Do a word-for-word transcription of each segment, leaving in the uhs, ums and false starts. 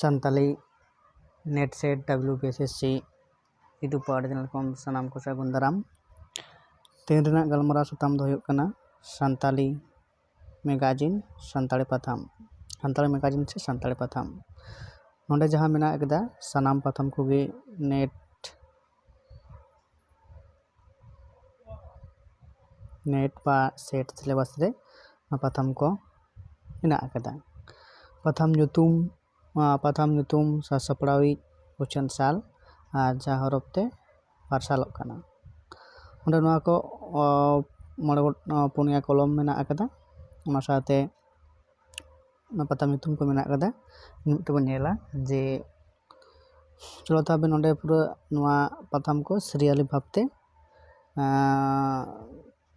Santali NET SET WBSSC YouTube ᱯᱟᱣᱴᱟ channel ᱠᱷᱚᱱ ᱥᱟᱱᱟᱢ ᱠᱚ ᱥᱟᱹᱜᱩᱱ ᱫᱟᱨᱟᱢ᱾ ᱛᱮᱦᱮᱧ ᱨᱮᱱᱟᱜ ᱜᱟᱞᱢᱟᱨᱟᱣ ᱥᱟᱛᱟᱢ ᱫᱚ ᱦᱩᱭᱩᱜ ᱠᱟᱱᱟ ᱥᱟᱱᱛᱟᱞᱤ ᱢᱮᱜᱟᱡᱤᱱ, ᱥᱟᱱᱛᱟᱲᱤ ᱯᱟᱛᱷᱟᱢ, ᱥᱟᱱᱛᱟᱲᱤ ᱢᱮᱜᱟᱡᱤᱱ ᱥᱮ ᱥᱟᱱᱛᱟᱲᱤ ᱯᱟᱛᱷᱟᱢ᱾ ᱱᱚᱰᱮ ᱡᱟᱦᱟᱸ ᱢᱮᱱᱟᱜ ᱟᱠᱟᱫᱟ ᱥᱟᱱᱟᱢ ᱯᱟᱛᱷᱟᱢ ᱠᱚᱜᱮ NET NET ᱵᱟ SET syllabus ᱨᱮ ᱱᱚᱣᱟ ᱯᱟᱛᱷᱟᱢ ᱠᱚ ᱢᱮᱱᱟᱜ ᱟᱠᱟᱫᱟ᱾ ᱯᱟᱛᱷᱟᱢ ᱧᱩᱛᱩᱢ, ᱱᱚᱣᱟ ᱯᱟᱛᱷᱟᱢ ᱧᱩᱛᱩᱢ, ᱥᱟᱥᱟᱯᱲᱟᱣᱤᱡ, ᱩᱪᱷᱟᱹᱱ ᱥᱟᱞ ᱟᱨ ᱡᱟᱦᱟᱸ ᱦᱚᱨᱚᱯ ᱛᱮ ᱯᱟᱨᱥᱟᱞᱚᱜ ᱠᱟᱱᱟ᱾ ᱚᱸᱰᱮ ᱱᱚᱣᱟ ᱠᱚ, ᱚ, ᱢᱚᱬᱮ ᱜᱚᱴ-, ᱚ, ᱯᱩᱱᱭᱟ ᱠᱚᱞᱚᱢ ᱢᱮᱱᱟᱜ ᱟᱠᱟᱫᱟ᱾ ᱚᱱᱟ ᱥᱟᱶᱛᱮ ᱚᱱᱟ ᱯᱟᱛᱷᱟᱢ ᱧᱩᱛᱩᱢ ᱠᱚ ᱢᱮᱱᱟᱜ ᱟᱠᱟᱫᱟ᱾ ᱢᱤᱫ ᱛᱮᱵᱚᱱ ᱧᱮᱞᱟ ᱡᱮ, ᱪᱚᱞᱚ ᱛᱟᱦᱚᱞᱮ ᱱᱚᱰᱮ ᱯᱩᱨᱟᱹ ᱱᱚᱣᱟ ᱯᱟᱛᱷᱟᱢ ᱠᱚ serially ᱵᱷᱟᱵᱽᱛᱮ, ᱟᱸ,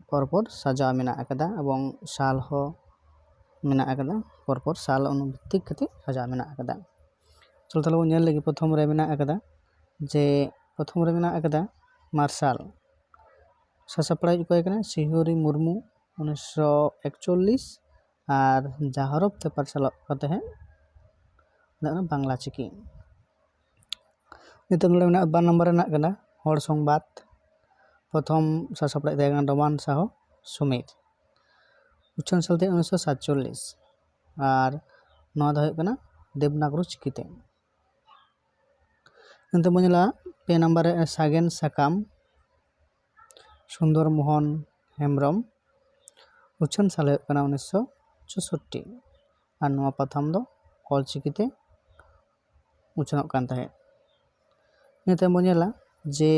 ᱯᱚᱨᱯᱚᱨ ᱥᱟᱡᱟᱣ ᱢᱮᱱᱟᱜ ᱟᱠᱟᱫᱟ ᱮᱵᱚᱝ ᱥᱟᱞ ᱦᱚᱸ ᱢᱮᱱᱟᱜ ᱟᱠᱟᱫᱟ, ᱯᱚᱨᱯᱚᱨ ᱥᱟᱞ ᱚᱱᱩᱵᱷᱤᱛᱛᱤᱠ ᱠᱟᱛᱮ ᱥᱟᱡᱟᱣ ᱢᱮᱱᱟᱜ ᱟᱠᱟᱫᱟ᱾ ᱪᱚᱞᱚ ᱛᱟᱦᱚᱞᱮ ᱵᱚᱱ ᱧᱮᱞ ᱞᱮᱜᱮ, ᱯᱨᱚᱛᱷᱚᱢ ᱨᱮ ᱢᱮᱱᱟᱜ ᱟᱠᱟᱫᱟ ᱡᱮ, ᱯᱨᱚᱛᱷᱚᱢ ᱨᱮ ᱢᱮᱱᱟᱜ ᱟᱠᱟᱫᱟ ᱢᱟᱨᱥᱟᱞ᱾ ᱥᱟᱥᱟᱯᱲᱟᱣᱤᱡ ᱚᱠᱚᱭ ᱠᱟᱱᱟ? ᱥᱤᱦᱩᱨᱤ ᱢᱩᱨᱢᱩ, ᱩᱱᱤᱥᱥᱚ ᱮᱠᱪᱚᱞᱞᱤᱥ, ᱟᱨ ᱡᱟᱦᱟᱸ ᱦᱚᱨᱚᱯ ᱛᱮ ᱯᱟᱨᱥᱟᱞᱚᱜ ᱠᱟᱱ ᱛᱟᱦᱮᱸᱫ, ᱚᱱᱟ ᱠᱟᱱᱟ ᱵᱟᱝᱞᱟ ᱪᱤᱠᱤ᱾ ᱱᱤᱛᱚᱜ ᱱᱚᱰᱮ ᱢᱮᱱᱟᱜᱼᱟ, ᱵᱟᱨ ᱱᱟᱢᱵᱟᱨ ᱨᱮᱱᱟᱜ ᱠᱟᱱᱟ ᱦᱚᱲ ᱥᱚᱝᱵᱟᱫ᱾ ᱯᱨᱚᱛᱷᱚᱢ ᱥᱟᱥᱟᱯᱲᱟᱣᱤᱡ ᱛᱟᱦᱮᱸ ᱠᱟᱱᱟ ᱰᱚᱢᱟᱱ ᱥᱟᱦᱚ ᱥᱩᱢᱤᱨ᱾ ᱩᱪᱷᱟᱹᱱ ᱥᱟᱞ ᱛᱟᱦᱮᱸ ᱩᱱᱤᱥᱥᱚ ᱥᱟᱛᱪᱚᱞᱞᱤᱥ, ᱟᱨ ᱱᱚᱣᱟ ᱫᱚ ᱦᱩᱭᱩᱜ ᱠᱟᱱᱟ ᱫᱮᱵᱽᱱᱟᱜᱚᱨᱤ ᱪᱤᱠᱤᱛᱮ᱾ ᱱᱤᱛᱚᱜ ᱵᱚᱱ ᱧᱮᱞᱟ ᱯᱮ ᱱᱟᱢᱵᱟᱨ ᱨᱮ ᱥᱟᱜᱮᱱ ᱥᱟᱠᱟᱢ, ᱥᱩᱱᱫᱚᱨ ᱢᱳᱦᱚᱱ ᱦᱮᱢᱵᱨᱚᱢ᱾ ᱩᱪᱷᱟᱹᱱ ᱥᱟᱞ ᱦᱩᱭᱩᱜ ᱠᱟᱱᱟ ᱩᱱᱤᱥᱥᱚ ᱪᱳᱥᱳᱴᱴᱤ, ᱟᱨ ᱱᱚᱣᱟ ᱯᱟᱛᱷᱟᱢ ᱫᱚ ᱚᱞᱪᱤᱠᱤᱛᱮ ᱩᱪᱷᱟᱹᱱᱚᱜ ᱠᱟᱱ ᱛᱟᱦᱮᱸᱫ᱾ ᱤᱱᱟᱹ ᱛᱟᱭᱚᱢ ᱵᱚᱱ ᱧᱮᱞᱟ ᱡᱮ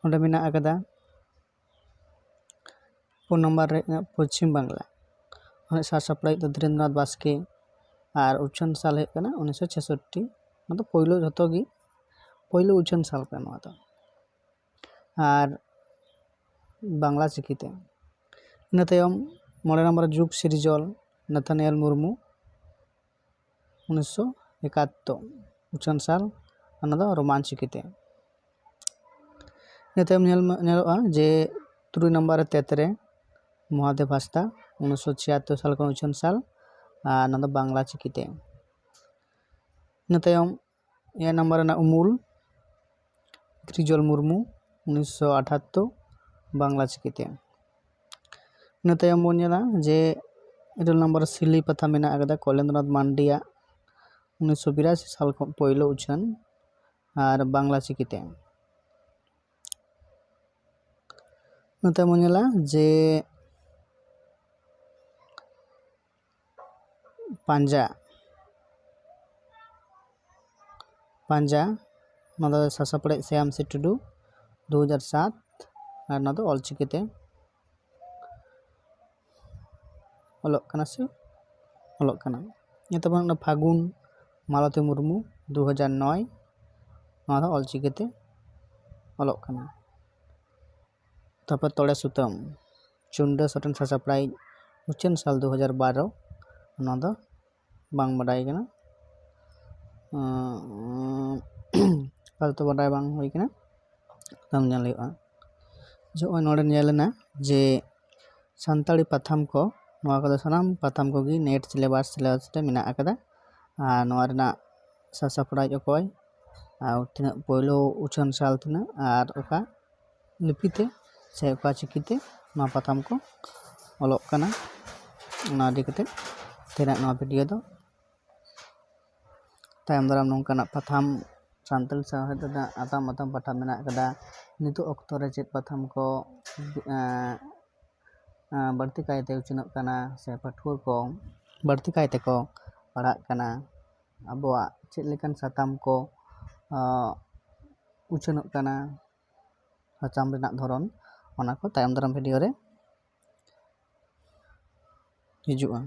ᱚᱸᱰᱮ ᱢᱮᱱᱟᱜ ᱟᱠᱟᱫᱟ ᱯᱩᱱ ᱱᱟᱢᱵᱟᱨ ᱨᱮ ᱯᱚᱪᱷᱤᱢ ᱵᱟᱝᱞᱟ, ᱚᱱᱟ ᱥᱟᱥᱟᱯᱲᱟᱣᱤᱡ ᱫᱚ ᱫᱷᱤᱨᱮᱱᱫᱨᱚᱱᱟᱛᱷ ᱵᱟᱥᱠᱮ, ᱟᱨ ᱩᱪᱷᱟᱹᱱ ᱥᱟᱞ ᱦᱩᱭᱩᱜ ᱠᱟᱱᱟ ᱩᱱᱤᱥᱥᱚ ᱪᱷᱮᱥᱚᱴᱴᱤ᱾ ᱚᱱᱟ ᱫᱚ ᱯᱳᱭᱞᱳ, ᱡᱷᱚᱛᱚ ᱜᱮ ᱯᱳᱭᱞᱳ ᱩᱪᱷᱟᱹᱱ ᱥᱟᱞ ᱠᱟᱱᱟ ᱱᱚᱣᱟ ᱫᱚ, ᱟᱨ ᱵᱟᱝᱞᱟ ᱪᱤᱠᱤᱛᱮ᱾ ᱤᱱᱟᱹ ᱛᱟᱭᱚᱢ ᱢᱚᱬᱮ ᱱᱟᱢᱵᱟᱨ ᱨᱮ ᱡᱩᱜᱽ ᱥᱤᱨᱡᱚᱱ, ᱱᱟᱛᱷᱟᱱᱤᱭᱟᱞ ᱢᱩᱨᱢᱩ, ᱩᱱᱤᱥᱥᱚ ᱮᱠᱟᱛᱛᱳᱨ, ᱩᱪᱷᱟᱹᱱ ᱥᱟᱞ, ᱚᱱᱟ ᱫᱚ ᱨᱳᱢᱟᱱ ᱪᱤᱠᱤᱛᱮ᱾ ᱤᱱᱟᱹ ᱛᱟᱭᱚᱢ ᱧᱮᱞ, ᱧᱮᱞᱚᱜᱼᱟ ᱡᱮ ᱛᱩᱨᱩᱭ ᱱᱟᱢᱵᱟᱨ ᱨᱮ ᱛᱮᱛᱨᱮ ᱢᱚᱦᱟᱫᱮᱵ ᱦᱟᱸᱥᱫᱟ, ᱩᱱᱤᱥᱥᱚ ᱪᱷᱤᱭᱟᱛᱛᱳᱨ ᱥᱟᱞ ᱠᱷᱚᱱ ᱩᱪᱷᱟᱹᱱ ᱥᱟᱞ, ᱟᱨ ᱚᱱᱟ ᱫᱚ ᱵᱟᱝᱞᱟ ᱪᱤᱠᱤᱛᱮ᱾ ᱤᱱᱟᱹ ᱛᱟᱭᱚᱢ ᱮᱭᱟᱭ ᱱᱟᱢᱵᱟᱨ ᱨᱮᱱᱟᱜ ᱩᱢᱩᱞ, ᱜᱤᱨᱤᱡᱚᱞ ᱢᱩᱨᱢᱩ, ᱩᱱᱤᱥᱥᱚ ᱟᱴᱷᱟᱛᱛᱳᱨ, ᱵᱟᱝᱞᱟ ᱪᱤᱠᱤᱛᱮ᱾ ᱤᱱᱟᱹ ᱛᱟᱭᱚᱢ ᱵᱚᱱ ᱧᱮᱞᱟ ᱡᱮ ᱤᱨᱟᱹᱞ ᱱᱟᱢᱵᱟᱨ ᱥᱤᱞᱤ ᱯᱟᱛᱷᱟᱢ ᱢᱮᱱᱟᱜ ᱟᱠᱟᱫᱟ ᱠᱚᱞᱮᱱᱫᱨᱚᱱᱟᱛᱷ ᱢᱟᱱᱰᱤᱭᱟᱜ, ᱩᱱᱤᱥᱥᱚ ᱵᱤᱨᱟᱥᱤ ᱥᱟᱞ ᱠᱷᱚᱱ ᱯᱳᱭᱞᱳ ᱩᱪᱷᱟᱹᱱ ᱟᱨ ᱵᱟᱝᱞᱟ ᱪᱤᱠᱤᱛᱮ᱾ ᱤᱱᱟᱹ ᱛᱟᱭᱚᱢ ᱵᱚᱱ ᱧᱮᱞᱟ ᱡᱮ ᱯᱟᱸᱡᱟ, ᱯᱟᱸᱡᱟ, ᱱᱚᱣᱟ ᱫᱚ ᱥᱟᱥᱟᱯᱲᱮᱡ ᱥᱮᱭᱟᱢ ᱥᱤ ᱴᱩᱰᱩ, ᱫᱩ ᱦᱟᱡᱟᱨ ᱥᱟᱛ, ᱟᱨ ᱱᱚᱣᱟ ᱫᱚ ᱚᱞᱪᱤᱠᱤᱛᱮ ᱚᱞᱚᱜ ᱠᱟᱱᱟ ᱥᱮ ᱚᱞᱚᱜ ᱠᱟᱱᱟ᱾ ᱱᱤᱛᱚᱜ ᱵᱚᱱ ᱯᱷᱟᱹᱜᱩᱱ, ᱢᱟᱞᱚᱛᱤ ᱢᱩᱨᱢᱩ, ᱫᱩ ᱦᱟᱡᱟᱨ ᱱᱚᱭ, ᱱᱚᱣᱟ ᱫᱚ ᱚᱞᱪᱤᱠᱤᱛᱮ ᱚᱞᱚᱜ ᱠᱟᱱᱟ᱾ ᱛᱟᱨᱯᱚᱨ ᱛᱚᱲᱮ ᱥᱩᱛᱟᱹᱢ, ᱪᱩᱱᱰᱟᱹ ᱥᱚᱨᱮᱱ ᱥᱟᱥᱟᱯᱲᱟᱭᱤᱡ, ᱩᱪᱷᱟᱹᱱ ᱥᱟᱞ ᱫᱩ ᱦᱟᱡᱟᱨ ᱵᱟᱨᱚ, ᱱᱚᱣᱟ ᱫᱚ ᱵᱟᱝ ᱵᱟᱰᱟᱭ ᱠᱟᱱᱟ, ᱩᱸ, ᱟᱯᱟᱛᱚᱛᱚ ᱵᱟᱰᱟᱭ ᱵᱟᱝ ᱦᱩᱭ ᱠᱟᱱᱟ, ᱛᱟᱭᱚᱢ ᱧᱮᱞ ᱦᱩᱭᱩᱜᱼᱟ᱾ ᱡᱮ ᱱᱚᱜᱼᱚᱭ ᱱᱚᱰᱮ ᱧᱮᱞ ᱮᱱᱟ ᱡᱮ ᱥᱟᱱᱛᱟᱲᱤ ᱯᱟᱛᱷᱟᱢ ᱠᱚ, ᱱᱚᱣᱟ ᱠᱚᱫᱚ ᱥᱟᱱᱟᱢ ᱯᱟᱛᱷᱟᱢ ᱠᱚᱜᱮ ᱱᱮᱴ ᱥᱤᱞᱮᱵᱟᱥ, ᱥᱤᱞᱮᱵᱟᱥ ᱨᱮ ᱢᱮᱱᱟᱜ ᱟᱠᱟᱫᱟ᱾ ᱟᱨ ᱱᱚᱣᱟ ᱨᱮᱱᱟᱜ ᱥᱟᱥᱟᱯᱲᱟᱣᱤᱡ ᱚᱠᱚᱭ, ᱟᱨ ᱛᱤᱱᱟᱹᱜ ᱯᱳᱭᱞᱳ ᱩᱪᱷᱟᱹᱱ ᱥᱟᱞ ᱛᱤᱱᱟᱹᱜ, ᱟᱨ ᱚᱠᱟ ᱞᱤᱯᱤ ᱛᱮ ᱥᱮ ᱚᱠᱟ ᱪᱤᱠᱤ ᱛᱮ ᱱᱚᱣᱟ ᱯᱟᱛᱷᱟᱢ ᱠᱚ ᱚᱞᱚᱜ ᱠᱟᱱᱟ, ᱚᱱᱟ ᱤᱫᱤ ᱠᱟᱛᱮ ᱛᱮᱦᱮᱧᱟᱜ ᱱᱚᱣᱟ ᱵᱷᱤᱰᱤᱭᱳ ᱫᱚ᱾ ᱛᱟᱭᱚᱢ ᱫᱟᱨᱟᱢ ᱱᱚᱝᱠᱟᱱᱟᱜ ᱯᱟᱛᱷᱟᱢ, ᱥᱟᱱᱛᱟᱲᱤ ᱥᱟᱶᱦᱮᱫ ᱨᱮᱱᱟᱜ ᱟᱛᱟᱢ ᱟᱛᱟᱢ ᱯᱟᱛᱷᱟᱢ ᱢᱮᱱᱟᱜ ᱟᱠᱟᱫᱟ᱾ ᱱᱤᱛᱚᱜ ᱚᱠᱛᱚ ᱨᱮ ᱪᱮᱫ ᱯᱟᱛᱷᱟᱢ ᱠᱚ, ᱮᱸ, ᱮᱸ, ᱵᱟᱹᱲᱛᱤ ᱠᱟᱭᱛᱮ ᱩᱪᱷᱟᱹᱱᱚᱜ ᱠᱟᱱᱟ ᱥᱮ ᱯᱟᱹᱴᱷᱩᱣᱟᱹ ᱠᱚ ᱵᱟᱹᱲᱛᱤ ᱠᱟᱭ ᱛᱮᱠᱚ ᱯᱟᱲᱦᱟᱜ ᱠᱟᱱᱟ, ᱟᱵᱚᱣᱟᱜ ᱪᱮᱫ ᱞᱮᱠᱟᱱ ᱥᱟᱛᱟᱢ ᱠᱚ, ᱟᱸ, ᱩᱪᱷᱟᱹᱱᱚᱜ ᱠᱟᱱᱟ, ᱥᱟᱛᱟᱢ ᱨᱮᱱᱟᱜ ᱫᱷᱚᱨᱚᱱ, ᱚᱱᱟ ᱠᱚ ᱛᱟᱭᱚᱢ ᱫᱟᱨᱟᱢ ᱵᱷᱤᱰᱤᱭᱳ ᱨᱮ ᱦᱤᱡᱩᱜᱼᱟ᱾